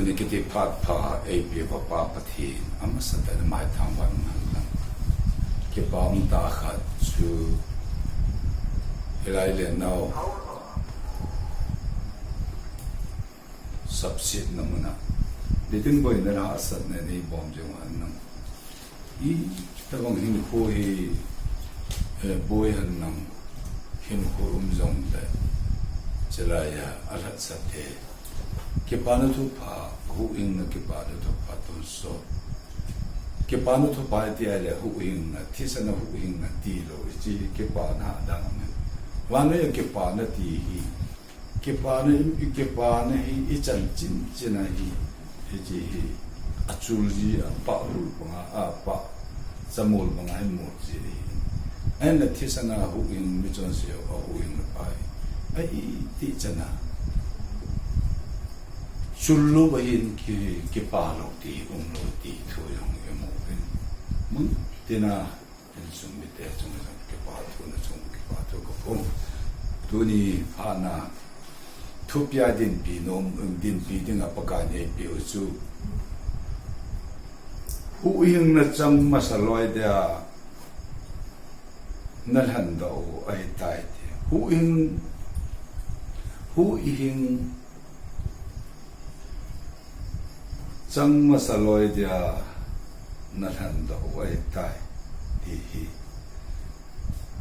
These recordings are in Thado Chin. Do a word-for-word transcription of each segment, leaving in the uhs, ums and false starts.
Tuni kiti phat pha eipeuva Pa Pathen, amasatah in mai thangvah in umhen lang. Kipa umtah khat chu, hilai le nao, sapsetna muna, nitin boina le hahsatna in eibom jing uhen lang. Itobang hinkho hi, eh, boi hen lang, hinkho um jongle, chulai a, alhatsat e. Kipana thupha, huhhingna kipana thupha tonsot. Kipana thupha iti ahile huhhingna, thisan a huhhingna tilou, hiche kipana dang. Vannoi a kipana ti hi, kipana, i, i kipana hi, ichan chin chin a hi, hiche hi, achul ji a pah lul banga, a pah chamol banga hi mol ji ahi. Ahinla thisan a huhhing, michonse a huhhingna pa hi, a iti chan a chul lou ahin ki, kipa lou ti, um lou ti thu jong imu uvin. Mun tina, insung mite chunga jong kipa thu na chung, kipa thu kaphong. Tuni phat na, thupia dinpi nom, dinpi dinga Pakai in eipeu chu, huhhingna chang masa loi dia nalhendoh u ahitai ti. Huhhing, huhhing chang masa loi dia nalhendoh u ahitai ti hi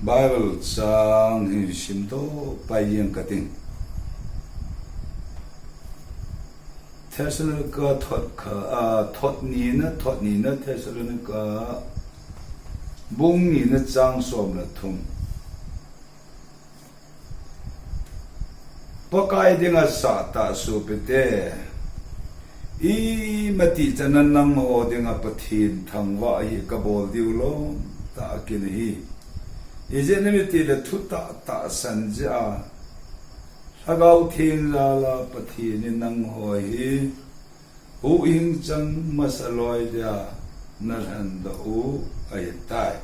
Bible chang hi simdoh pai jeng kating. Thessalonica thot khat, a, thot nina, thot nina Thessalonica bung nina chang som le thum. Pakai dinga sahtah sopite, imatih chan a nangho dinga Pathen thangvah hi kabol diu lom tah akin ahi. Ijeh inem itile thutah tahsan jeh a, Lhagao Theng jal a Pathen in nangho hi huhhing chang masa loi dia nalhendoh u ahitai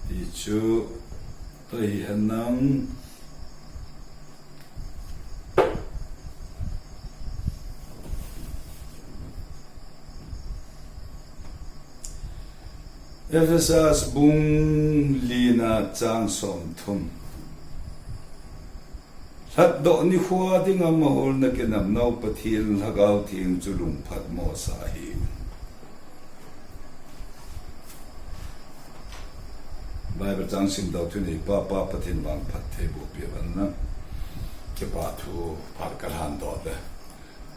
ti chu, tua hi henlang. Ephesus bung lina chang som thum. Lhatdoh nikho dinga maholna kinamnau Pathen Lhagao Theng chu lungphat mosah hih un. Bible chang simdoh thunei Pa, Pa Pathen vang phattheiboh peh uhen lang. Kipa thu phat kalhan doh le.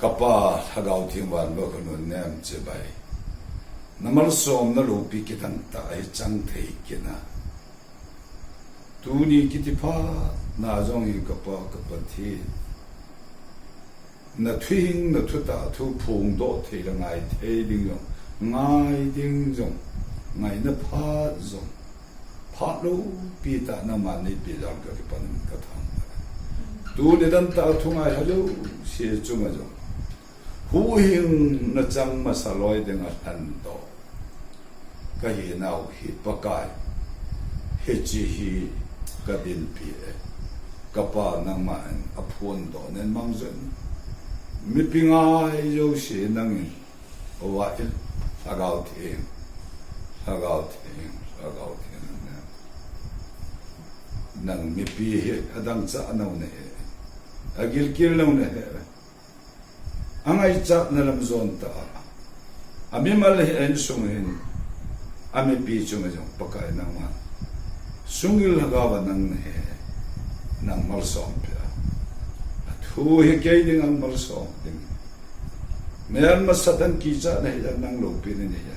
Kapa Lhagao Theng van va khonun nem chibai. Na malsomna loupi kidang tah hi chang thei kit na. Tuni kiti phat na jong hi kapa, ka Pathen. Na thuhing, na thutah thu phongdoh thei le ngai thei ding jong, ngai ding jong, ngaina phat jong, phat loupi tah nangman neipe jal kakipan in kathangvah e. Tuni dan tah thu ngai lha jouse chunga jong, huhhingna chang masa loi dinga lhendoh kahinau hi Pakai, hiche hi kadinpi e. Kapa nangman aphondoh nen mang jong. Mipi ngai jouse nangin, ova in, Lhagao Theng, Lhagao Theng, Lhagao Theng nang ne. Nang mipi hi adangchah nau nahi. Agilkel nau nahi. Angaichatna lam jon tah a, amimal hi insung hin, amipi chunga jong Pakai nangma sunggil lhagao a nang nahi, nang malsom peh a. Athu hi kei dinga malsom ding. Melma Satan kichatna hi nang loupina nahi.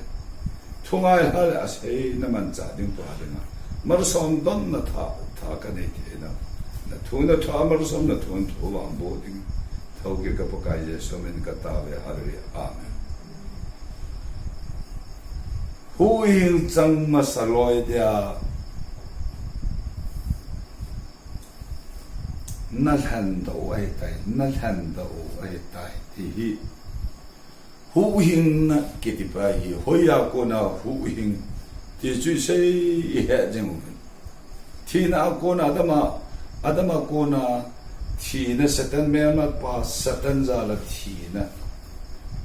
Thu ngai lha le aseina manchah ding pa dinga malsom donna tha, tha kanei thei nau. Na thu na tha malsom, na thu na thu vangboh ding. Thokit ka Pakai Jesu min ka taove, Hallelujah. Amen. Huhhing chang masa loi dia nalhendoh u ahitai, nalhendoh u ahitai ti hi. Huhhingna kiti pa hi, hoiya kona huhhing ti chu isei ihe jeng uvin. Thina a kona, Adam a, Adam a kona thina, Satan melma pa, Satan jal a thina.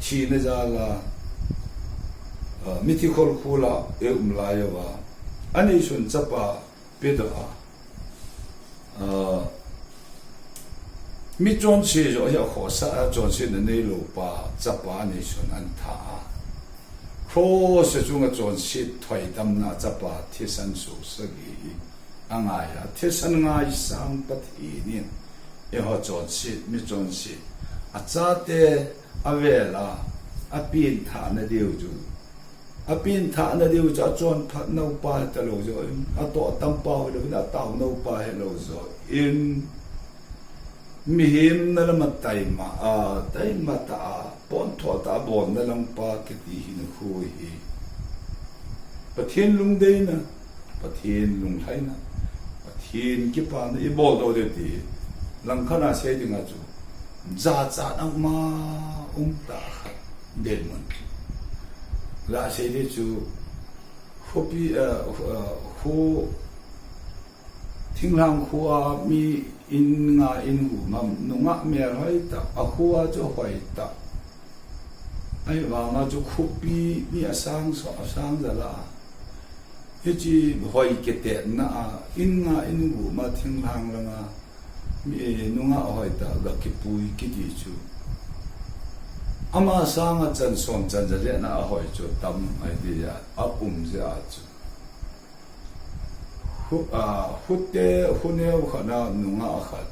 thina jal a, a, mithi kholkhul a i um lai uva, aneisun chapa pedoh a, a, mi chonse joh hi akhohsah a, chonsetna neilou pa chapa aneisun ahin tha a, cross a chunga chonset thoidamna chapa thisan soh sagi hi angai a, thisan ngaisang Pathen in eiho chonset, mi chonset, achate avel a, apenthahna diu chu, apenthahna diu chu achonphatnau pa hitalou joh in, atoh atam pa hilouvin, ataonau pa hilou joh in, mihem na lam a taima, a, taima tah a, pontho tah a bolna lam pa kiti hinkho hi Pathen lungdeina, Pathen lunglhaina, Pathen kipana i boldoh diu ti, langkhat a sei dinga chu, jachat a um a, um tah khat, dinmun. Lah sei ding chu, khopi, a, a, kho, thinglhang kho a mi in nga in gum a nungah melhoi tah, akho a chu hoi tah. Ahivanga chu khopi mi asang so, asang jal a, hiche hoi kitetna a, in nga in gum a thinglhang langa mi, eh, nungah hoi tah ga kipui kiti chu, ama sanga chan som chan ja le na ahoi chu tam ahi dia, aum jeh a chu. Khu, a, khute, khu neo khat a nungah khat,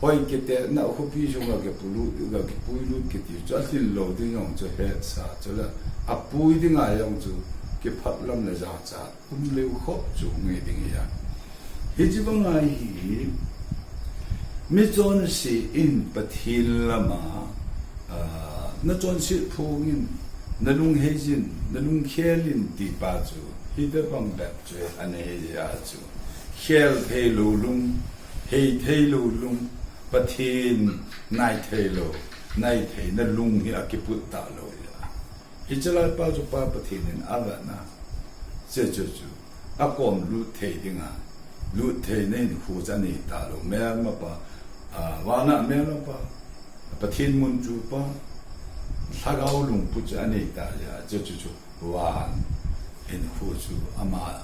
hoi kitetna khopi sunga kipuilut, ga kipuilut kiti chu alhin lou ding jong chu hetsa, chule apui dinga jong chu kiphatlam le jachat um leu khop chu ngai ding ahi. Hiche banga hi, mi chonse in Pathen lama, a, na chonset phong in, na lung hei jin, na lung khel in ti pa chu, hitobang bep chu ana hi jeh a chu, khel theilou lung, hei theilou lung, Pathen nai theilou, nai theina lung hi akiput talou jeh a. Hiche lai pa chu Pa Pathen in avetna, hiche chu, chu, akom lut thei dinga, lut theina hinkho chu anei talou, melmapa, a, vana melmapa, Pathen mun chupa, Lhagao lungput chu anei ta jeh a, hiche chu, chu, van hinkho chu ama,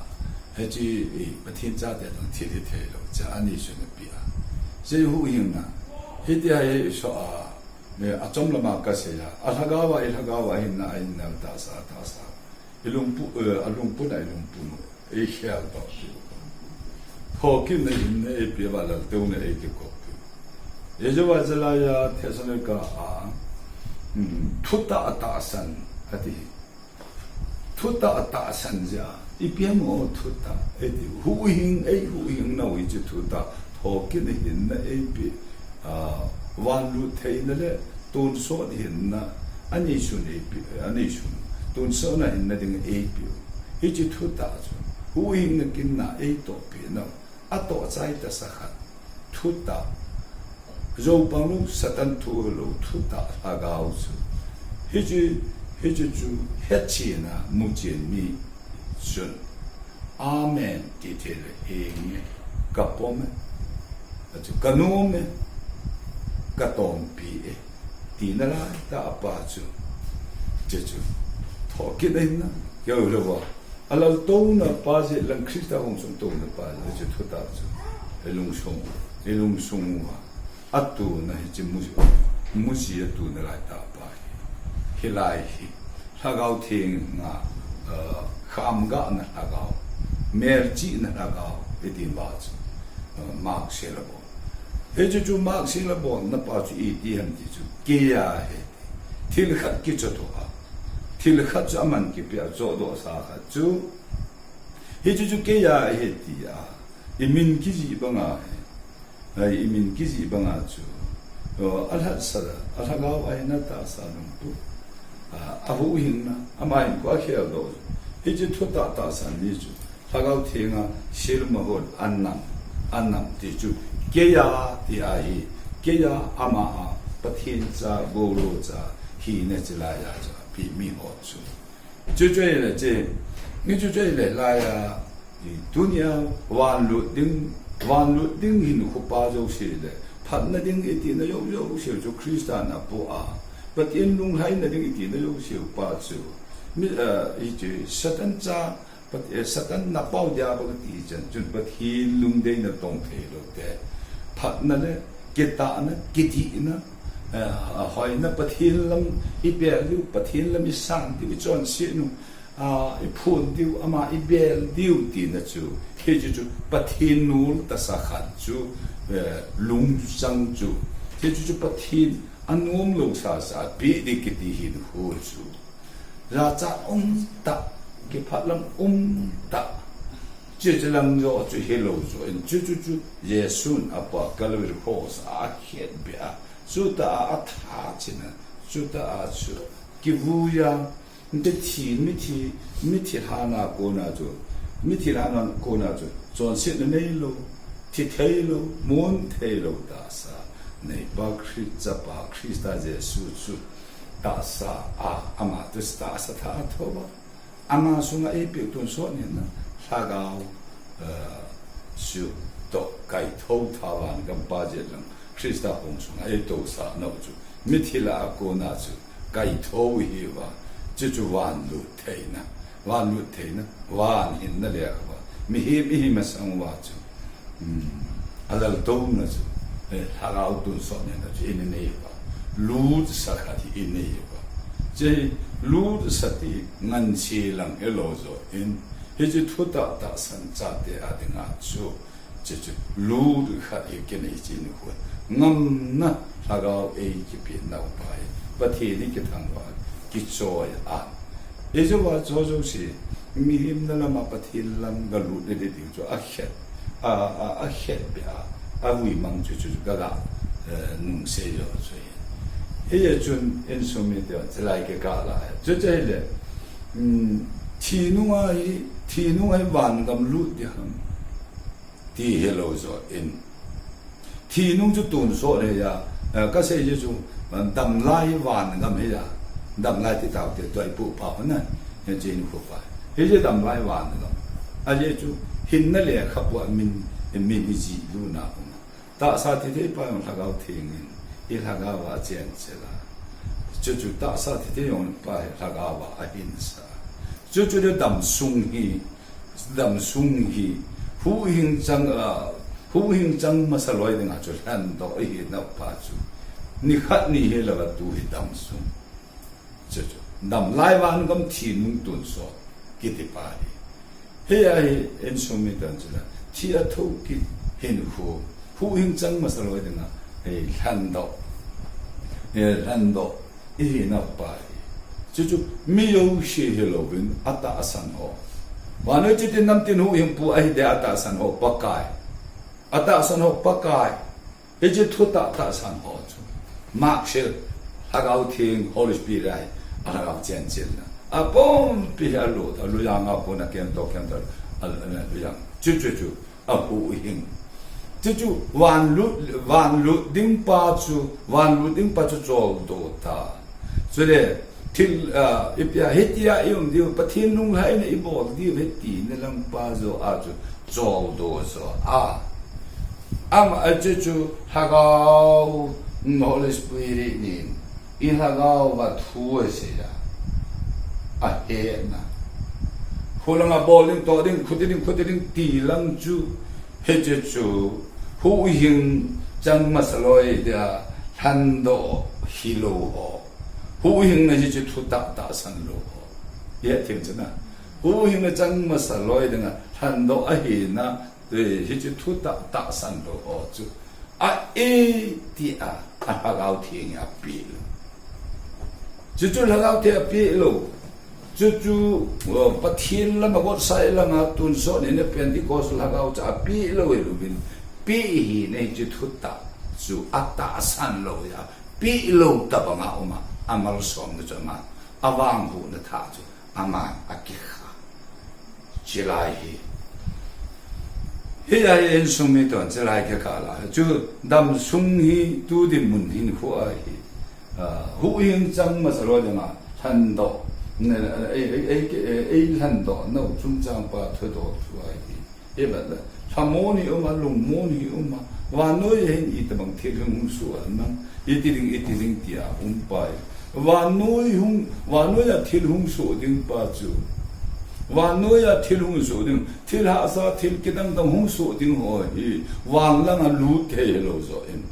hiche, eh, Pathen chate toh thil hi theilou, hiche aneisun ape a. Hiche huhhingna, hitia hi so a, eh, achom lama kasei a, alhagao a, ilhagao a hinna, ahinna tahsa, tahsa. Ilungpu, eh, alungput a, ilungput u, eikhel toh. Thokitna hinna eipe uva, laltouna eikikop u. Ijeh inem itile Thessalonica a, hmm, thutah tahsan ati. Thutah tahsan jeh a, ipi ham o thutah, eiti, huhhing, eihuhhing nau hiche thutah, thokit hinna eipe, a, vanlut theina le tonsot hinna, aneisun eipe, aneisun, tonsotna hinna ding eipe u. Hiche thutah chu, huhhingna kinna eitohpeh nau. Atoh chai tasa khat, thutah. Jou pang lou, Satan thu lou, thutah lhagao chu. Hiche, hiche chu hetchen a muchen mi chun, Amen ti thei le, henge, kapom e. Achu kanom e, katompi e. Tina lai tah a pa chu. Hiche chu. Thokit ahinna, keu lou va. Alaltouna pa jeh lang Christa hung sung touna pa jeh chu thutah chu. Ilungsung, ilungsung uva. Atuna hiche mu, muji atuna lai tah a pa hi. Hilai hi. Lhagao Theng a, uh, khamgahna lhagao. Melchihna lhagao. Iti ba chu. Uh, Mark Silabon. Hiche chu Mark Silabon na pa chu iti ham ti chu. Keiya hi. Thil khat kichohdoh a. Thil khat chu aman kipe a chohdoh sa khat chu. Hiche chu keiya ahi ti a. Imin kijih banga hi. Ai, imin kijih banga chu. O, alhatsah, alhagao ahi na tahsa lungput. A, ahuhhingna, ama hinkho akheldoh. Hiche thutah tahsan ni chu. Lhagao Theng a, Silabon a nam, a nam ti chu. Keiya ti ahi, keiya ama a, Pathen cha, Guru cha, hina chilai a cha, pi mi ho chu. Chuche le che, mi chuche le lai a, i tunia vanlut ding, vanlut ding hinkho pa jouse le, phatna ding iti na jou jouse chu Christa na pu a, Pathen lunglhaina ding iti na jouse pa chu. Mi, eh, hichu, Satan cha, Pat-, eh, Satan na pau dia ba ti chan, chun Pathen lungdeina tong thei lou te. Phatna le, kitahna, kidihna, eh, ahoina Pathen lam i bel diu, Pathen lam i san diu, i chonset nu, a, i phun diu, ama i bel diu tina chu. Hichu chu Pathen nul tasa khat chu, eh, lungchang chu. Hichu chu Pathen anom lou sasa, pi di kiti hinkho chu. Jachat um tah, kiphat lam um tah. Chuche lang jo chu hilou jo in chu chu chu Jesun apa Calvary Cross a khetbeh a. Chuta a atha china, chuta a chu. Kivui a, Mithi, mithi, mithi lhana kona chu, mithi lhana kona chu, chonsetna neilou, thi theilou, mun theilou tahsa, neipa Christ chapa Christa Jesu chu, tahsa a, ama chu tahsa tha a thou a, ama sunga eipeh tonsot nina, lhagao, eh, chu toh kaithou tha van gam pa jet lang, Christa hung sunga eitousah nau chu, mithi lah a kona chu, kaithou ihiuva, chuchu van lut theina, van lut theina, van hinna le kha uva, mihem ihi masang uva chu, um, alaltouna chu, eh, lhagao tonsot nina chu, i nei uva, lutsa khat hi i nei uva. Hiche lutsa ti ngansi lang hilou jo in, hiche thutah tahsan chate a dinga chu, Chuchu, lut khat hi kinei chin khu. Ngamna lhagao ei kipeh nau pa hi. Pathen hi kithangvah, kichoi a. Hichu va chu jouse, mihem na lama Pathen lam galut le ding chu akhet. A, a, akhetbeh a. Avui mang chu chu ga ga, eh, nung sei jo chu hi. Hijeh chun insung mite hon, chulai kikah lai. Chuche hile, um, thi nunga hi, thi nunga hi van gam lut ding ham. Ti hilou jo in. Thi nung chu tonsot ahi a, eh, kasei ji chu, eh, damlai van gam ahi a, damlai ti tau te tuai pu pa hon a, eh, chin khu pa. Hiche damlai van gam. Ajeh chu, hinna le kha pu a min, min i ji luna um. Tahsa thi thei pa jong lhagao theng in, i lhagao a chen chela. Chuchu tahsa thi thei jong pa hi lhagao a ahin sa. Chuchu le damsung hi, Damsung hi, huhhing chang, ah, huhhing chang masa loi dinga chu lhandoh ihi nau pa chu. Nikhat ni hilou a tu hi damsung. Chu chu. Damlai van gam thi nung tonsot kiti pa hi. Hia hi insung miten chula. Thi a thou kit hinkho. Huhhing chang masa loi dinga, eh, lhandoh. Eh, lhandoh. Ihi nau pa hi. Chuchu, mi jouse hilouvin, atahsan ho. Vannoi chitin namtin huhhingpu ahi dia atahsan ho Pakai. Atahsan ho Pakai. Hiche thutah tahsan ho chu. Mark sil, Lhagao Theng, Holy Spirit ahi, a Lhagao Chenchilna. Apumpi hi alut, alujang a kona kento, kento, a, a, alujang. Chuchu chu. Ahuhhing. Chuchu vanlut, vanlut ding pa chu, vanlut ding pa chu choldo ta. Chule, thil, ah, ipia, hitia i um diu, Pathen lunglhaina i bol diu, hiti, na lang pa jo a chu, choldo jo a. Ama, a chuchu, Lhagao, Holy Spirit nin, I lhagao va thu asei a, ahetna. Khulanga bol ding, toh ding, khuti ding, khuti ding, ti lang chu, hiche chu, huhhing chang masa loi dia, lhandoh hilou ho. Huhhingna hiche thutah tahsan lou ho. Hethem chuna. Huhhingna chang masa loi dinga, lhandoh ahina, Eh, hiche thutah tahsan lou ho chu. A, eh, tia, a Lhagao Theng apeh lou. Chuchu Lhagao Theng apeh lou. Chuchu, uh, Pathen lama gotsai langa tonsot nina Pentecost Lhagao chu apeh lou hilouvin. Peh hina hiche thutah chu atahsan lou a. Peh lou tabanga uma. Amalsomna chu ama. Avangbohna thah chu. Ama akikha. Chilai hi. Hia hi insung miten chilai kikah lai. Chu damsung hi tu dinmun hinkho ahi. Ah, huhhing chang masa loi dinga lhandoh. Ne, ei, ei, ei, ei, ei lhandoh nau chungchang pa thudoh thu ahi. Ivet le, lhamon hi um a, lungmon hi um a, vannoi a hin itobang thil hung soh a nang, iti ding, iti ding tia um pa hi. Vannoi hung, vannoi a thil hung soh ding pa chu. Vannoi a thil hung soh ding, thil hahsa, thil kidang dang hung soh ding ho hi, van lang a lut thei lou joh in.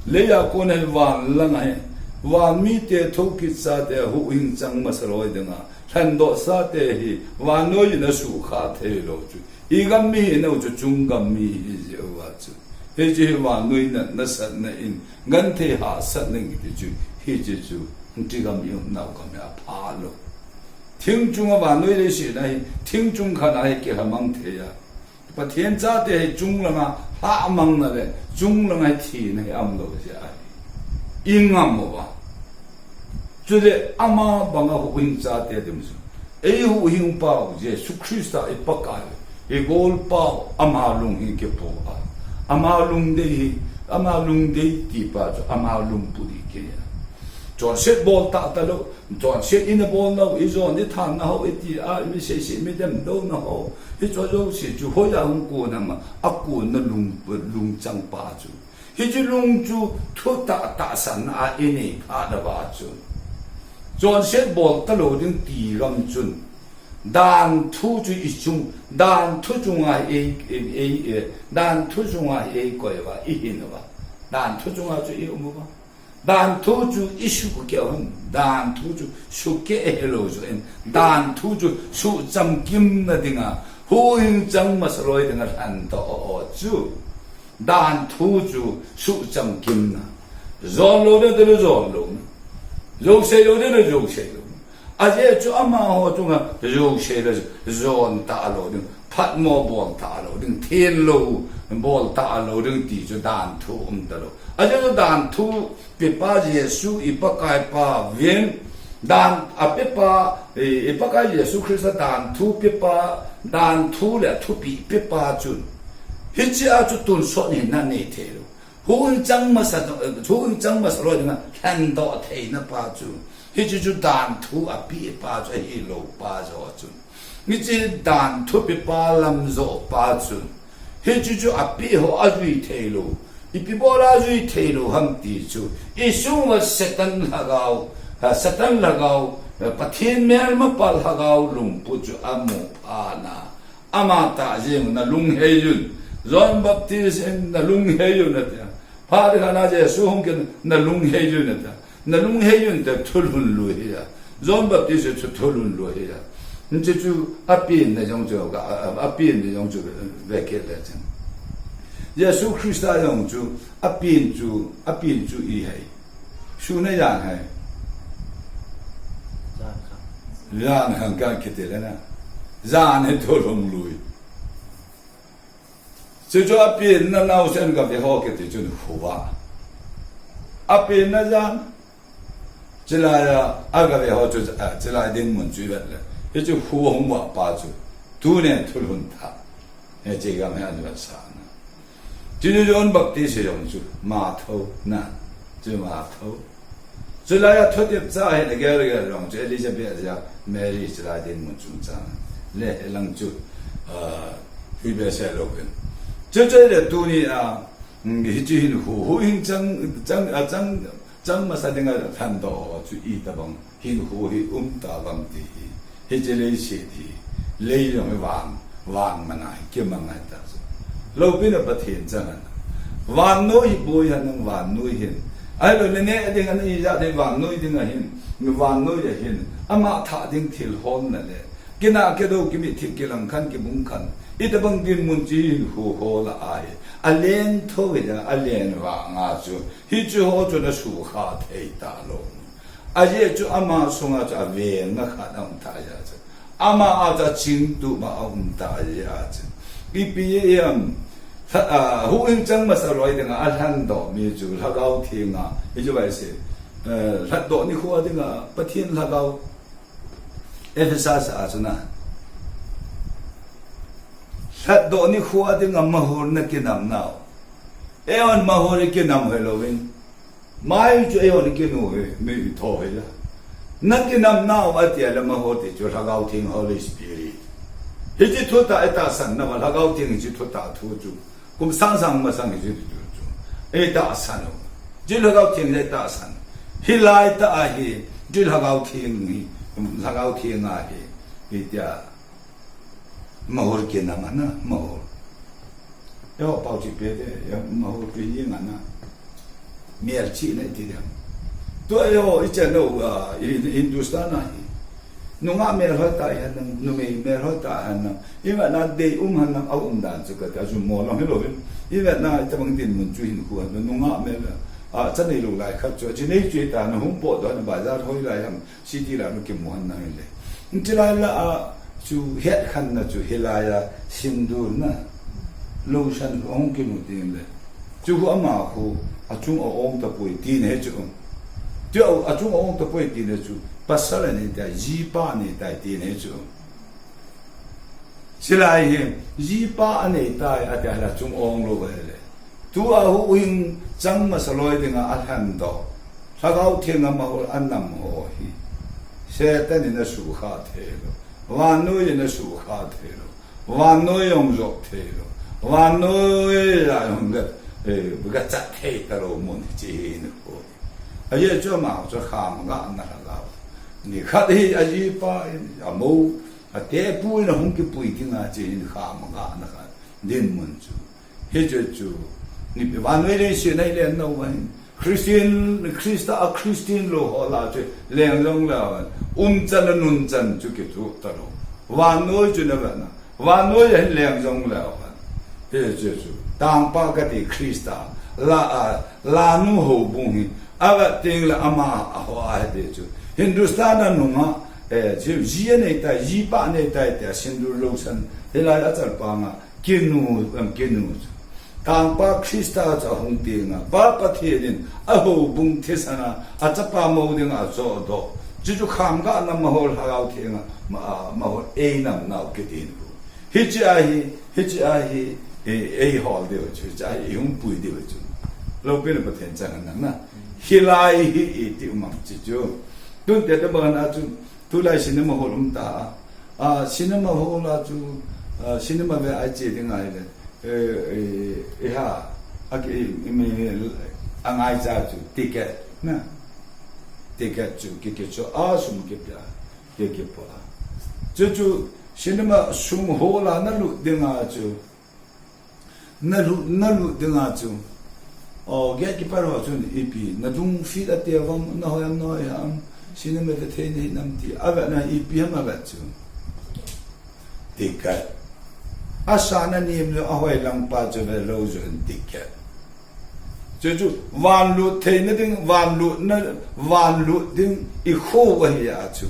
Lei a kon hi van lang a hi, van mite thokit sate huhhing chang masa loi ding a, lhandoh sate hi, vannoi in a sukha thei lou chu. I gam mi hi nau chu chung gam mi hi jeh uva chu. Hiche hi vannoi natna satna in, genthei hahsatna kiti chu, hiche chu, hiche gam i um nau gam hi apha lou. Thing chunga vannoi leiset a hi, thing chung khat a hi kilhamang thei a. Pathen chate hi chung langa lhamang na le, chung langa hi thina hi um lou jeh ahi. I ngam uva. Chule ama banga huhhing chate ding chu. Ei huhhing pau Jesu Christa i Pakai, i golpau ama lung hi kipo a. Ama lungdei hi, ama lungdei ti pa chu ama lungput hi kei a. Chonset bol tah talou, chonset i na bol nau, i jon i thanna ho, i ti a, i mi seisei mi demdouna ho. Hiche jouse chu hoiya hung kon ham a, akonna lung, lungchang pa chu. Hiche lung chu thutah tahsan a i nei phat uva chun. Chonset bol talou ding ti gam chun. Danthu chu i chung, danthu chunga ei, ei, ei, ei, danthu chunga ei koi uva, i hin uva. Danthu chunga chu i um uva. Danthu chu i sukeh u ham, danthu chu sukeh helou joh in, danthu chu suhchamkimna dinga, huhhing chang masa loi dinga lhandoh chu. Danthu chu suhchamkimna. Jon lou ding tile jon louna. Jousei lou ding tile jousei louna. Ajeh chu amaho chunga jousei le jon talou ding, phatmo bol talou ding, thenlou bol talou ding ti chu danthu um talou. Ajeh chu danthu pepa Jesu i Pakai pa vin, dan a pepa, i, i Pakai Jesu Christa danthu pepa, danthu le thupeh pepa chun. Hiche a chu tonsot hi na nei thei lou. Huhhing chang masa, huhhing chang masa loi dinga lhandoh theina pa chu. Hiche chu danthu apeh pa chu, ahilou pa joh chun. Hiche danthu pepa lam joh pa chun. Hiche chu apeh ho ajui thei lou. Ipi bol a ajui thei lou ham ti chu. I sunga Satan lhagao, ha, Satan lhagao, Pathen melmapa lhagao lungput chu amu phat na. Ama tah jeng na lunghei un. John Baptist in na lunghei un ati a. Phat khat na Jesu hung kit na lunghei un ati a. Na lunghei un te thulhun lui hi a. John Baptist chu thulhun lui hi a. Hiche chu apenna jong chu, a, a, apenna jong chu vekit le chun. Jesu Christa jong chu apen chu, apen chu i hei. Sun a jan hai. Jan khang. Jan khang kiti le na. Jan hi thulhun lui. Chuchu apenna naosen gave ho kiti chun khuva. Apenna jan. Chulai a, agave ho chu, a, chulai dinmun chu i vet le. Hichu khu hung vah pa chu. Tuni thulhun thah. Hiche gam hi ana vetsahna. Chuchu John Baptist jong chu. Matho na. Chu Matho. Chulai a thutep cha hin agel gel jong chu Elizabeth ja Mary chulai dinmun chungchang. Le helang chu, ah, hui be se lou pen. Chuchu le tuni a, mm, hiche hin huhhing chang, chang, a chang, chang masa dinga lhandoh chu itobang hin huhhing um tabang ti hi. Hiche leiset hi, lei jong hi van, van mana hi, kimang ahi ta chu. Loupina Pathen chang ahi. Vannoi hi boi ahi nang vannoi hin. Ahilou le neh ding ana ijat ding vannoi ding ahin, vannoi ahin. Ama thah ding thil hon na le. Kinah kido kimit thip kilang khan kibung khan. Itobang dinmun chu hin huhhing la ahi. Alen tho hi ja, alen vang a chu. Hichu ho chu na sukha thei talou. Ajeh chu ama sunga chu avenga khat aum ta ja chu. Ama a chu achingtup ma aum ta ja chu. Ipi ham, lha-, a, huhhing chang masa loi dinga alhandoh mi chu Lhagao Theng a. Hichu vai se, eh, lhatdoh nikho dinga Pathen Lhagao. Ephesus a chu na. Lhatdoh nikho dinga mahor na kinam nau. Eihon mahor i kinam hoi louvin. Mai chu eihon i kinu hi, mi tho hi la. Na kinam nau ati a le mahor ti chu Lhagao Theng Holy Spirit. Hiche thutah i tahsan na va Lhagao Theng hiche thutah thu chu. Kum sang sang masang hiche thu chu. I tahsan u. Hiche Lhagao Theng le tahsan. Hilai tah ahi, ti Lhagao Theng hi, Lhagao Theng ahi, hitia, mahor kinam ana, mahor. Eiho pao chi pe te, mahor pe ni ngana. Mial chi na iti dia. Tua eiho, i chen lo, ah, i, i Hindustan ahi. Nungah melhoi ta ihen lang, numei melhoi ta ihen lang. Ivetna dei um hen lang, a um dan chu kati, a chu mo lang hilou vin. Ivetna itobang dinmun chu hin khu hen, nungah mel, a, cha neilou lai khat chu, a chi nei chu ita na hung potdoh na bazar hoi lai ham, city lai na kimu hen lang le. Chulai la a chu het khen na chu hilai a sindoor na, lotion hung kinu tin le. Chu khu ama khu, achung a ong tapoi tin he chu. Chu a, achung a ong tapoi tin he chu. Pasal anei tai, jipa anei tai tin he chu. Chulai hi, jipa anei tai, ati a la chung ong lou ve le. Tua huhhing chang masa loi dinga alhen doh. Lhagao Theng a mahor anam ho hi. Satan in asukha thei lou. Vannoi in asukha thei lou. Vannoi jong jop thei lou. Vannoi a jong ga, eh, ga chat thei talou mun chi hin ko. Ajeh chu ama chu khamgahna lhagao. Nikhat hi ajipa in, amo, atepu in ahung kipui dinga chi hin khamgahna khat. Dinmun chu. Hichu chu. Ni vannoi leiset a i len nau ahin. Christian, Christa a Christian lou ho lah a chu leng jong leu hen. Umchan a nunchan chu kithoh talou. Vannoi chu na vetna. Vannoi a hin leng jong leu hen. Hichu chu. Tangpa kati Christa. La a, lanu houbung hi. Avet teng le ama a ho a hiti chu. Hindustan a nungah, eh, ji, ji anei tai, jipa anei tai tia sindoor lotion. Hilai a chalpang a. Kinu, em, kinu. Tangpa Christa chu ahung teng a, Pa Pathen in ahoubung thisan a, achapa mo dinga achohdoh. Chuchu khamgahna mahor Lhagao Theng a, ma, a, mahor einam nau kitin. Hiche ahi, hiche ahi, e, eihol diu chu, hiche ahi, ihung pui diu chu. Loupina Pathen chang nang na. Hilai hi iti um am chuchu. Tun te te bang na chu, tulai cinema hall um ta a. A, cinema hall a chu, a, cinema ve a che ding ahile, e, e, e ha, a, e, e, me, a ngaicha chu ticket, na. Ticket chu, ki, ki chu, a sum kipia, ki, ki pa. Chu chu, cinema sum hall a na lut ding a chu, Na lut, na lut ding a chu. O, gatekeeper ho chun ipi, na dung fit a te vang, na hoi am, na hoi ham, cinema ve thei na hinam ti, avetna ipi ham avet chu. Ticket. Asa na nem lou, ahoi lang pa chu ve lou jong ticket. Chu chu, van lut theina ding, van lutna, van lut ding, i kho ahi a chu.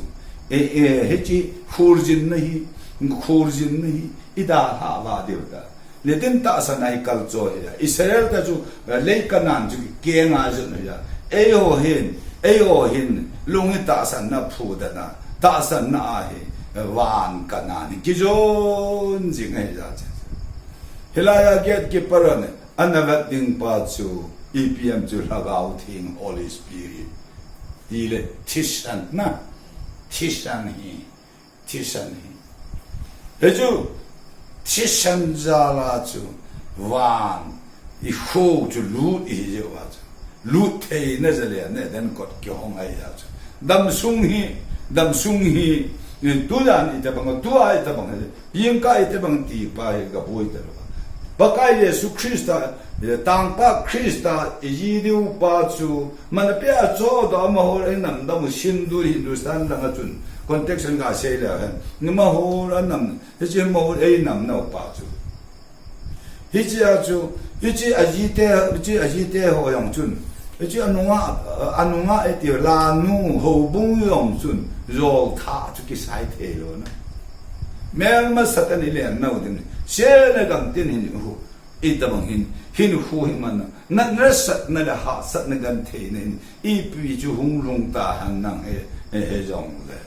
E, e, hiche, khurjin na hi, khurjin na hi, i dalha va diu ta. Nitin tahsan a i kalcho hi a. Israel te chu, eh, lei Canaan chu kikeng a jun hi a. Eiho hin, eiho hin, lung hi tahsan na phu dan a. Tahsan na ahi, eh, van Canaan hi kijon jing ahi a. Hilai a gatekeeper a, ana vet ding pa chu, ipi ham chu Lhagao Theng Holy Spirit. Tile thisan na, thisan hi. Thisan hi. Hichu, thisan jal a chu, van, i kho chu lut ihi jeh uva chu. Lut theina jal a, ne, den kot kihong ahi a chu. Damsung hi, damsung hi, tujan itobang, tua itobang hi. Jingkah itobang ti pa hi gaboi talou. Pakai Jesu Christa, eh, tangpa Christa, i ji diu pa chu, man a pia cho do mahor einam dam sindoor Hindustan lang a chun, context in gasei le hen. Ni mahor anam, hiche mahor einam nau pa chu. Hiche a chu, hiche a ji te, hiche a ji te ho jong chun. Hiche a nungah, a nungah iti lanu houbung jong chun, jol tha chu kisai thei lou na. Melma Satan i len nau ding. Sena gam tin hin hu. Itobang hin, hin hu hi man na. Na, na sat na le ha, sat na gan thei na hin. Ipi chu hung lhung ta hen nang he, he, he jong le.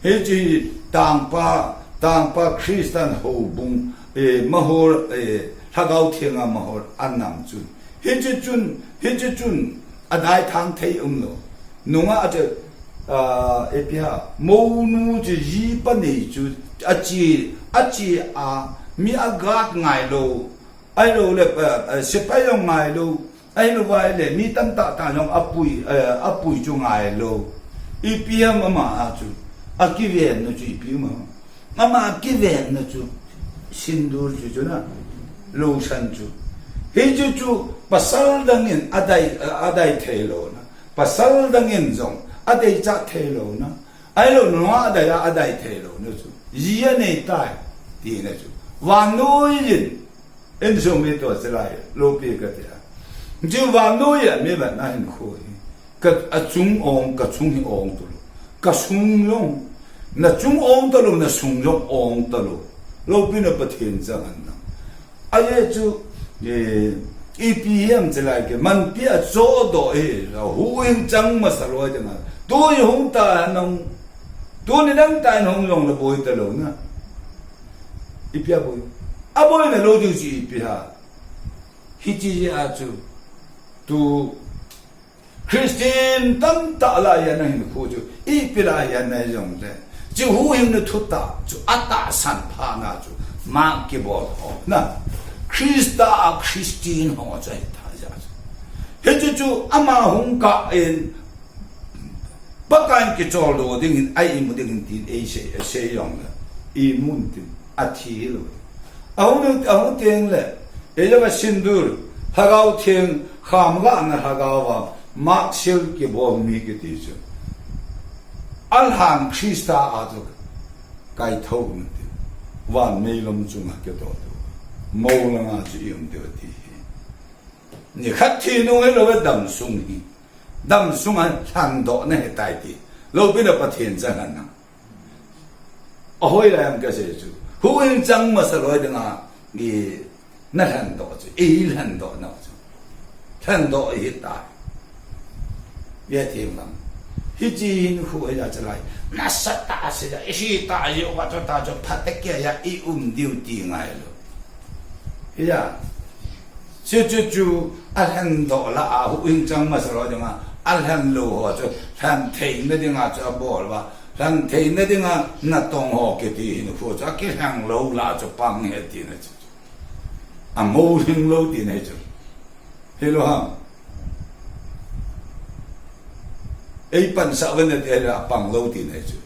Hiche tangpa, tangpa Christian houbung, eh, mahor, eh, Lhagao Theng a mahor anam chun. Hiche chun, hiche chun, adai thang thei um lou. Nungah a chu, ah, ipi ham, mounu chu jipa nei chu, ache, ache a, mi a guard ngai lou, ahilou le, eh, eh, sepai jong ngai lou, Ahilouva ahile, mi tamtah tah jong apui, eh, apui chu ngailou. Ipi ham ama a chu. Akivenna chu ipi ham. Ama akivenna chu. Sindoor chu chu na. Lotion chu. Hichu chu pasal dangin adei, eh, adei theilouna. Pasal dangin jong adeichat theilouna. Ahilou nunga adei a, adei theilouna chu. Ji anei tai. Tina chu. Vannoi in. Insung mi toh chilai, loupi kati a. Chu vannoi a mi vetna hinkho hi. Ka, achung ong, kachung hi ong talou. Kasung jong. Nachung ong talou, nasung jong ong talou. Loupina Pathen chang ahi na. Ajeh chu, eh, ipi ham chilai ke, manpi a chodoh hi, huhhing chang masa loi dinga. Tuni hung ta nang, tuni dang ta hung jong le boi talouna. Ipi a boi. Aboina lou diu chu ipi ham. Hiche jeh a chu. Tu Christian tamtah lai a nahinkho chu. Ipi lai a nahi jongle. Chu huhhingna thutah chu atahsan phana chu. Mark kibol ho. Na. Christa a Christian ho chu ahi ta ja chu. Hichu chu ama hung kah in Pakaiyin kicholdo dingin, a imu dingin tin eisei, eisei jongle. Imun tin, athi lou. Ahung, ahung teng le, eijong a sindoor, Lhagao Theng, khamgahna Lhagao a, Mark seal kibol mi kiti chu. Alhan Christa a chu, kaithou na tin. Van meilom chunga kitoh diu. Mou langa chu i um diu ti hi. Nikhat thi nung hilou ve damsung hi. Damsung a lhandohna hitai ti. Loupina Pathen chang ahi na. Ahoi lai ham kasei chu. Huhhing chang masa loi dinga, i, nalhandoh chu. I lhandoh nau chu. Lhandoh ihi tai. Ve thim lam. Hiche hinkho hi ja chalai. Nasatah a sei ja. Ihi ta ji uva chu ta chu phatah kei a i um diu ti ngailou. Hia. Chu chu chu alhandoh lah a huhhing chang masa lou dinga, alhan lou ho chu, lhan theina dinga chu abol uva, lhan theina dinga natong ho kiti hinkho chu, akilhang lou lah chu pang ahi tina chu. Amou lhing lou tina hi chu. Hilou ham. Eipansah uva nati ahile apang lou tina hi chu.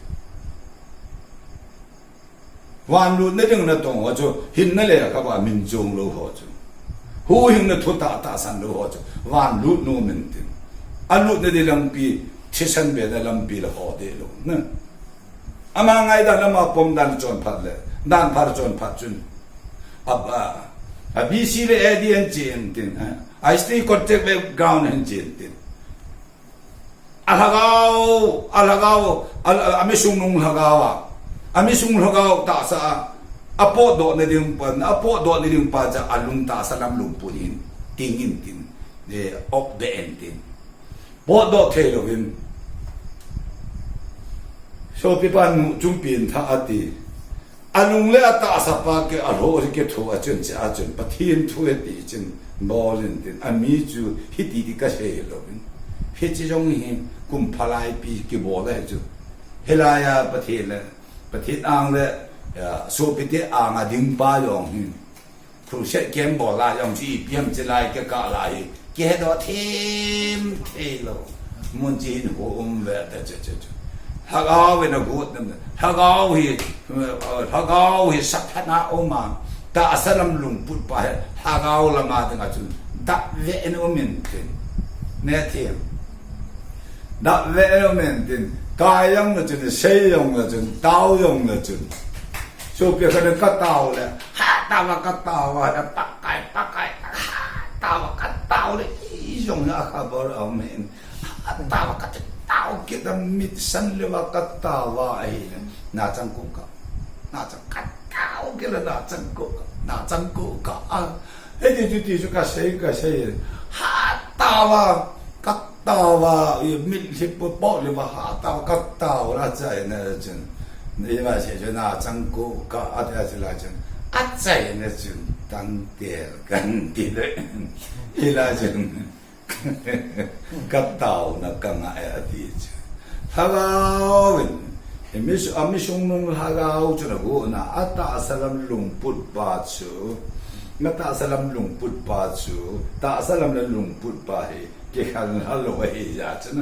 Van lutna ding natong ho chu, hinna le kava min jong lou ho chu. Huhhingna thutah tahsan lou ho chu, van lut nom in tin. Alutna ding lampi, thisan bena lampi le ho deh lou. Na. Ama ngaidan ama pom dan chonphat le, dan phat chonphat chun. A, a, a B C le A D ahin che in tin, ha. A history context background ahin che in tin. A lhagao, a lhagao, a, a, a mi sungnung lhagao a. A mi sung lhagao tahsa a. A potdohna ding pa, a potdohna ding pa chu a lung tahsa lam lungput hin. Ting in tin. Eh, ok be en tin. Potdoh thei louvin. Sopipa nu chungpi in tha ati. Alung le atahsa pa kei alhoh hi kei thu achun che achun Pathen thu ahi ti chun bol in tin ami chu hiti ti kasei louvin. Hiche jong hi kum phalai pi kibol ahi chu. Hilai a Pathen le, Pathen ang le, ya, sopite ang a ding pa jong hi. Crusade kibol lai jong chu ipi ham chilai kei kah lai hi. Kihedoh thim thei lou. Mun chu hin hu um ve ta chu chu chu. Lhagao in agot nam. Lhagao hi, eh, lhagao hi sathana um a. Tahsa lam lungput pa hi. Lhagao lama dinga chun. Dap ve in um in tin. Ne thim. Dap ve in um in tin. Kai jong le chun, sei jong le chun, tao jong le chun. Sopi khat in katao le, hatah uva katao a, pakai, pakai, hatah uva katao le, ijong le akhabar aum in. Hatah uva katao kit a mitsan le uva katao a ahi le. Nachang ko ka. Nachang katao kit le nachang ko ka. Nachang ko ka. A, hiti chu ti chu kasei, kasei. Hatah uva ka tao a, i mitlhi potpot le va hatah uva katao la achaina chun. Ima sei chun nachang ko ka ati a chila chun. Achaina chun tangtel kan ti le. Hila chun. Kataona kangai ati chu. Lhagao in. Ami, ami sungnung lhagao chun agot na atahsa lam lungput pa chu. Nga tahsa lam lungput pa chu, tahsa lam le lungput pa hi kikhen lou ahi jeh chun,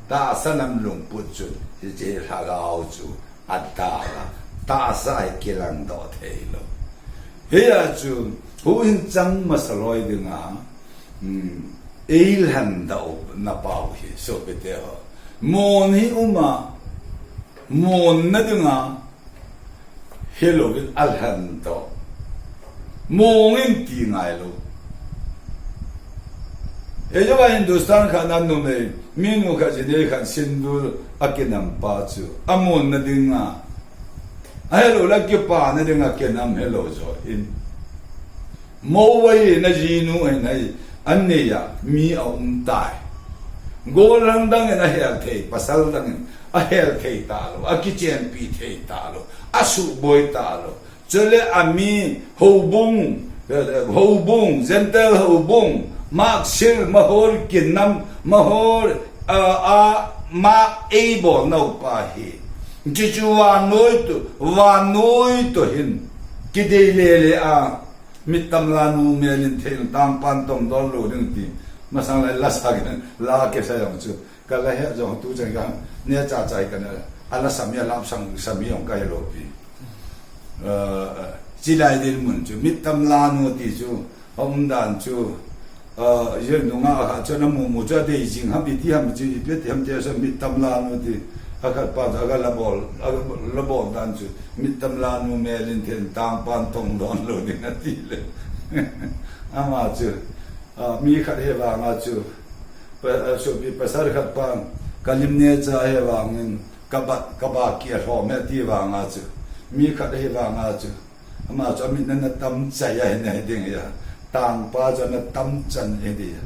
tahsa lam lungput chu, hiche lhagao chu adal a, tahsa hi kilangdoh thei lou. Hijeh chun, huhhing chang masa loi dinga, um, eilhen doh na pau hi, sopite ho. Mon hi um a, monna dinga, hilouvin alhen doh. Mong in ti ngailou. Hiche va Hindustan khat a numei, minu khat, jinei khat, sindoor akinam pa chu, amonna dinga, ahilouleh kipana dinga kinam hilou joh in. Mou vai na jinu ahi nai, anei a mi aum tai. Gollhang dang in ahel thei, pasal dang in ahel thei talou, akichenpi thei talou, asuboi talou. Chule ami houbung, eh, houbung, Gentile houbung, maksir, mahol kinam, mahol, ah, ah, mak eibol nau pa hi. Chuchu vannoi toh, vannoi toh hin kidei lele a, mittam lanu melin thei tangpan tongdon lou ding ti. Masang lai la sa kit, la kisa jong chu. Ka la he jong tu chang ka, neocha cha hi ka na, ala sa mi, ala sang sa mi jong ka hilou pi. Eh, chilai dinmun chu, mittam lanu ti chu, aum dan chu, eh, jeng nunga khat chu na mu mu chu adei jing ham, iti ham chu, ipi ti ham ti chu, mittam lanu ti, akhat pa chu, aga la bol, aga la bol dan chu, mittam lanu melin thei tangpan tongdon lou ding ati le. Ama chu, ah, mi khat he vanga chu, pa, ah, sopi pasal khat pa, ka lim neocha he vangin, ka ba, ka ba kia lhom e ti vanga chu, mi khat he vanga chu, ama chu amit na na tam chai ahi na hi ding ya, tangpa chu na tam chan ahi ding ya,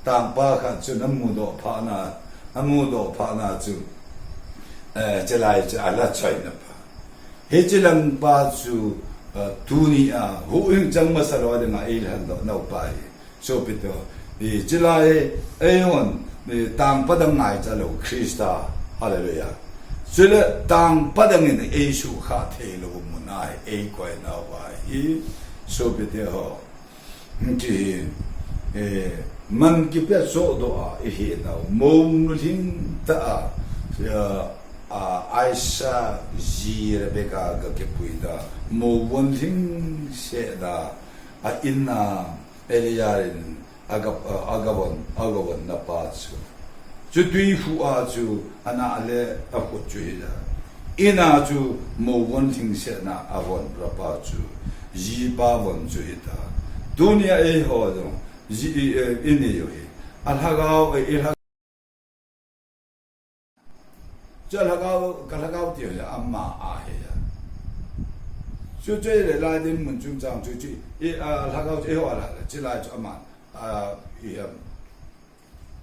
tangpa khat chu na mudoh phat na, na mudoh phat na chu, eh, chilai chu ala choi na pa. Hiche lang pa chu, eh, tuni a, huhhing chang masa loi dinga eilhen doh nau pa hi. Sopite ho, i chilai, eihon, i tangpa dang ngaicha lou Christa, hallelujah. Chule tangpa dang in eisukha thei lou mun a hi, eikoi nau pa hi, sopite ho. Hiche hi, eh, man kipe sohdoh a, ihi nau, mou nu lhing tah a, a, a, Isaac ji Rebecca ga kipui ta, mou von lhing seh ta, a in a, Eliab in aga, aga von, aga von na pa chu. Chu tui khu a chu, ana le akhut chu hi ta. In a chu mou von lhing seh na avon ra pa chu. Ji pa von chu hi ta. Tuni a eiho jong, ji i, eh, i nei u hi. A lhagao, eh, i lha- Chu lhagao, ka lhagao ti ho le ama a hi ya. Chu chu le lai dinmun chungchang chu chu, i, a, lhagao chu eiho a la, chilai chu ama, a, i, um,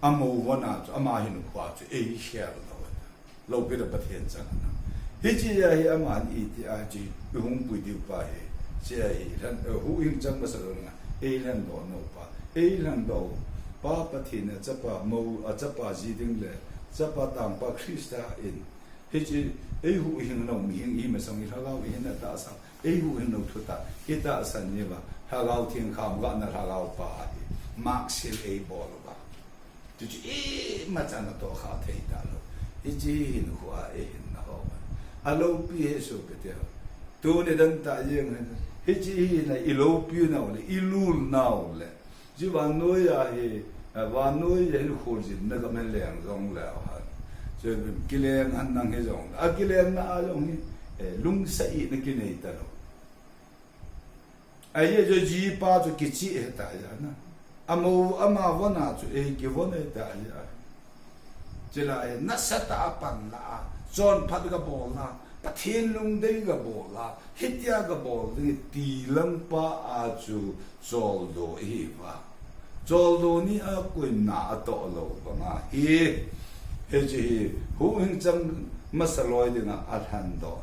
a mou von a chu, ama hin khua chu, ei khel lou. Loupi le Pathen chang na. Hiche a hi aman iti a chu, i hung pui diu pa hi. Hiche a hi, lhan, eh, huhhing chang masa lou na, eilhen doh nau pa. Eilhen doh, Pa Pathen a chapa mou, a chapa ji ding le, chapa tangpa Christa in. Hiche, ei huhhing nau mihing i masang i lhagao i hin a tahsan. Ei huhhing nau thutah, i tahsan ni va, lhagao theng kham ga na lhagao pa hi. Maksil eibol va. Chuchu imacha natoh kha thei talou. Hiche hin khu a eihin na ho. Aloupi hi sopite ho. Tuni dan tah jeng hin. Hiche hi na i loupi nau le, i lul nau le. Chu vannoi a hi, eh, vannoi a hin kholjin na gam hi leng jong le han. Chu kileng han nang hi jong. A kileng na a jong hi, eh, lungsa i na kinei talou. Ahi, chu ji pa chu kichi he ta ya na. Amo, ama von a chu, eh, kivon he ta ya. Chulai, nasatah a pan la a, chonphat ga bol na, Pathen lungdei ga bol a, hitia ga bol ding ti lang pa a chu choldo ihi va. Choldo ni a koima atoh lou banga hi, hiche hi, huhhing chang masa loi dinga alhendoh,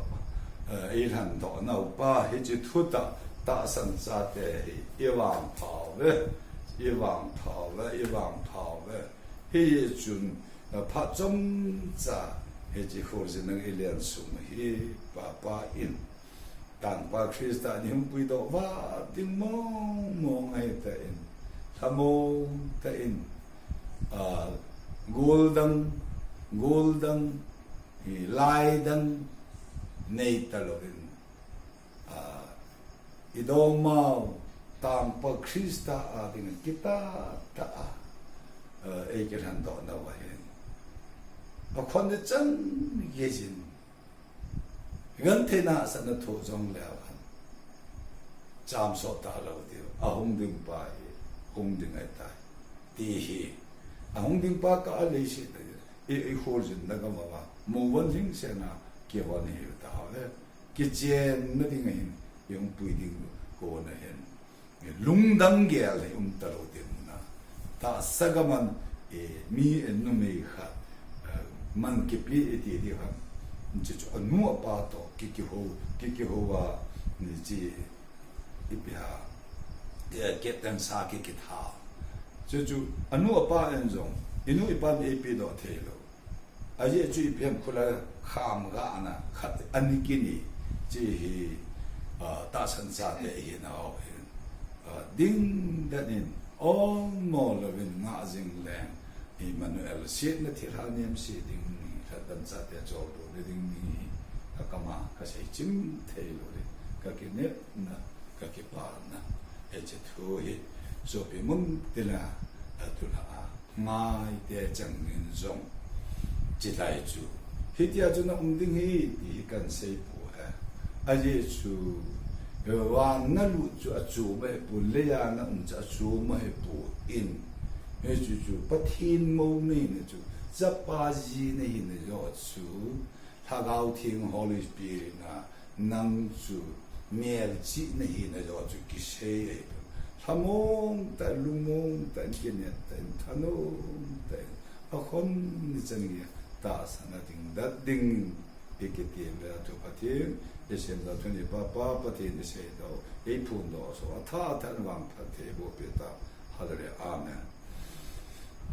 eh, eilhendoh nau pa hiche thutah tahsan chate hi, i vangpha uve, i vangpha uve, i vangpha uve. Hichun, eh, phat chomcha, hiche kholjin nang i lensung hi, Papa in. Tangpa Christa ni hung puidoh va ding mong mong ahi tan, lhamong tan, a, gol dang, gol dang, hi lai dang nei talouvin, a, i dongmau Tangpa Christa a ding kitah tah a, a, ei kilhendoh nau ahin. A khon ni chan gei jin. Gentheina sahna thu jong leu hen. Chamsot talou diu. A hung ding pa hi, hung ding ahitai. Ti hi. A hung ding pa kah a leiset a. I, i khol jin na gam a. Mu von hing se na, kivon hi ta le. Kichenna ding ahin, i hung pui ding kona hin. Lungdang gel hi um talou ding na. Tahsa gam a, eh, mi, eh, numei khat, eh, man kipe, eh, ti ding ham. Chuchu anu apa toh, ki, kiho, ki, kiho a, ni chi, ipi ham. Eh, keten sa ki, kitha. Chuchu anu apa in jong, i nu i pan eipe doh thei lou. Ajeh chu ipi ham, khula kham gahna khat ani kini, chi hi, a, tahsan chate hi nau hin. A, ding dan in, ol mo louvin ngah jing leng, Emmanuel, sietna thilha nem se ding ni, lhatdan chate choldo le ding ni, a kama ka sei chim thei lou le, ka kinepna, ka kipana, hiche thu hi, sopi mun tila, a tula a. Ngaite chang in jong chilai chu. Hitia chu na um ding hi, ti hi kan sei poi. Ajeh chu, van na lut chu achom ahi poi, leiya na um chu achom ahi poi. Hichu chu, Pathen mou na hina chu, chapa ji na hina joh chu, Lhagao Theng Holy Spirit na, nang chu melchih na hina joh chu kisei ahi. Lhamong tah, lungmong tah, kinep tah, thanom tah, a khon ni chan gei tahsan a ding dat ding, i kiti le a thu Pathen, i sem da thu ni pa pa Pathen i sei doh, i phondoh so, a tha tha vang phat thei boh peh ta. Hallelujah, amen.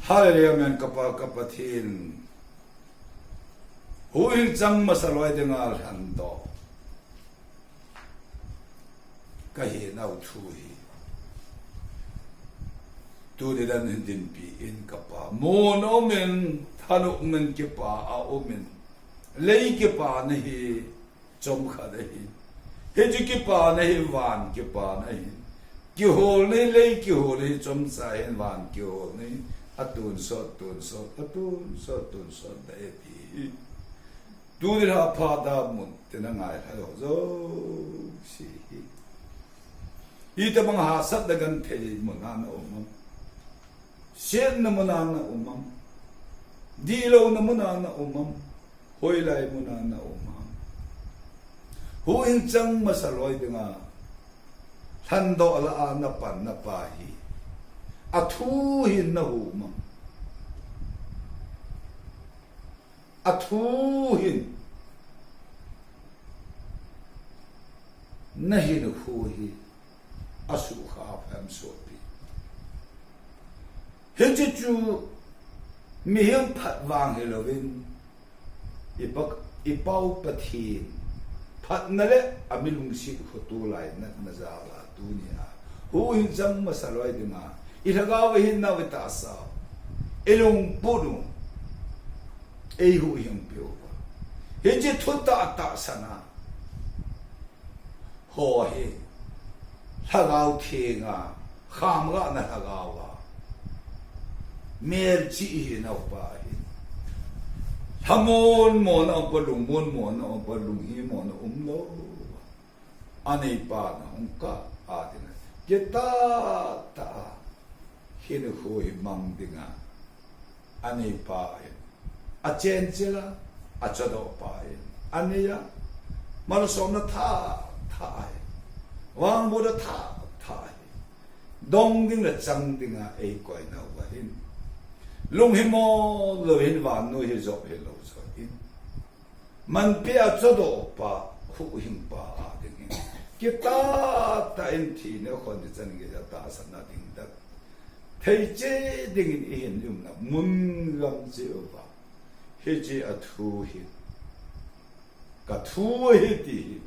Hallelujah, amen, ka Pa, ka Pathen. Huhhing chang masa loi dinga lhendoh kahi nau thu hi. Tuni dan hin dinpi in ka Pa. Mun a um in, thanom in, kipa a um in. Lei kipana hi chomkhat ahi. Hiche kipana hi van kipana ahi. Kihol na hi, lei kihol na hi, chomcha hin van kihol na hi. A tonsot, tonsot, a tonsot, tonsot na hi ti hi. Tuni lha pha da mun, tina ngai lha jouse hi. Itobang hahsatna genthei mun a na um am. Sietna mun a na um am. Dihlouna mun a na um am. Hoilai mun a na um am. Huhhing chang masa loi dinga lhendoh lah a na pan na Pa hi. A thu hin na hum am. A thu hin na hinkho hi a sukha pha em sopi. Hiche chu mihem phat vang hilouvin, i Pa, i Pau Pathen phatna le a mi lungset kho tulai natna jal a tuni a huhhing chang masa loi dinga i lhagao a hin nau i tahsa u, i lungput u, ei huhhingpi uva. Hiche thutah tahsan a ho hi Lhagao Theng a, khamgahna lhagao a melchih hi nau Pa hi. Lhamon mona um pa, lungmon mona um pa, lunghimona umlou a, a neipa na hung kah a dinga kitah tah a hinkho hi mang dinga a neipa ahin, a chenchil a, a chodoh pa ahin, a nei a, malsomna thah thah ahin, vangbohna thah thah ahin, dong ding le chang dinga eikoi nau ahin, lunghimo lou hin vannoi hi jop hilou joh in, manpeh a chodoh pa, huhhing pa a ding hin kitah tah in thina khon ni chan gei a tahsan a ding dat thei cheh dingin i hin i umna mun gam cheh uva, hiche a thu hi ka thu ahi ti hi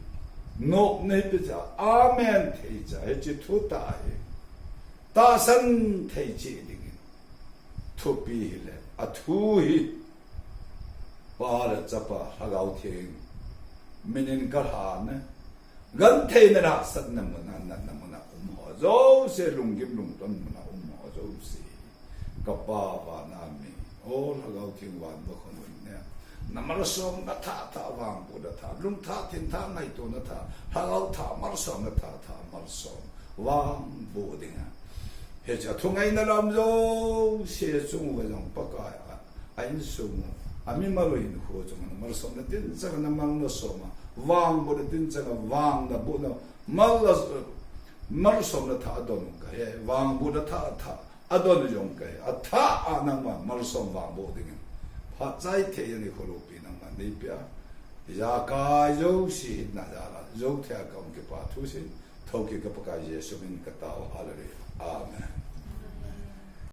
Nopna hi pe cha, amen thei cha, hiche thu tah hi tahsan thei cheh dingin thupi hile, athu hi Pa le Chapa Lhagao Theng minin kalhan e. Gentheina le hahsatna muna, natna muna um ho jouse, lunggim lungton muna um ho jouse, ka Pa vana mi, O Lhagao Theng, van va khonun ne, na malsomna thah thah, vangbohna thah, lungthah, thengthah, ngaitona thah, lhagao thah, malsomna thah thah, malsom, vangboh dinga, hiche thungaina lam jouse chung uva jong Pakai a, a insung u, a mimal u hinkho chunga na malsomna tinchang na mal na som a, vangbohna tinchang a vang na boh na, mal na, malsomna thah adon u kahi, vangbohna thah thah adon u jong kahi, athah a nangman malsom vangboh dingin phat chai thei a nei kholopi nangman neipeh a, ijakai jouse hi na jal a, jou thei a ka um kipa thusim, thokit ka Pakai Jesu min ka tao, Hallelujah.